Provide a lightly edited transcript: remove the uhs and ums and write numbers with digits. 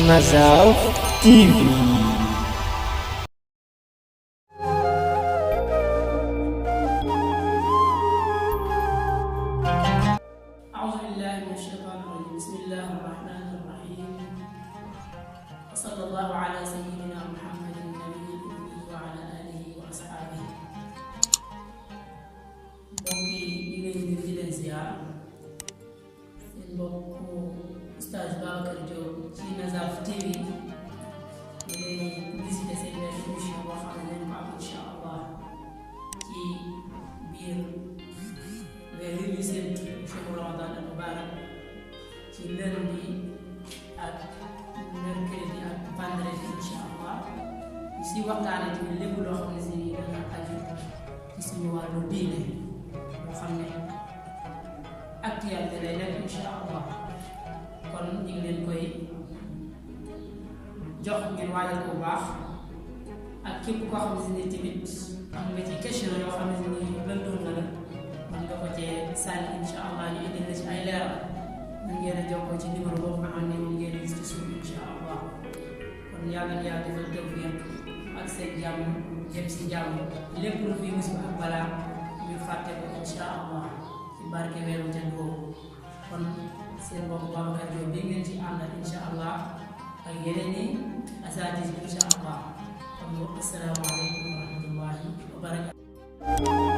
Mazaf TV. أعوذ بالله من الشيطان الرجيم. بسم الله الرحمن الرحيم. وصلى الله على سيدنا محمد النبي الأمي وعلى آله وأصحابه. mbokk yi ñu ngi leen di leen ziar seen mbokku Oustaz Babacar Diop ci Mazaf TV ñu leen visité seen benn émission boo xam ne dañ ko am incha allah ci biir weer yi ñu séntu chehru Ramadan al Mubarak ci lundi ak mercredi ak vendredi incha allah ñu si waxtaane tamit lépp loo xam ne si dana aju ci suñu wàllu diine moo xam ne actualité lay nekk incha allah kon ñu ngi leen koy jox ngeen waajal ko bu baax ak képp koo xam ne si ne tamit am nga ci question yoo xam ne si ni lëndoon na la mën nga ko cee sànni incha allah ñu indi la ci ay leeral mën ngeen a jokkoo ci numéro boobu nga xam ne moom ngeen gis ci suuf incha allah kon yàlla na yàlla defal tawfiq ak seen jàmm jëm si jàmm lépp lu fi musiba ak balaa ñu fàtte ko incha allah ci barke weeru jën boobu kon seen mbokk Babacar Diop bi ngeen ci àndal incha allah ak yeneen i asatis incha allah kon asalaamaaleykum wa rahmatullahi wa barakatuh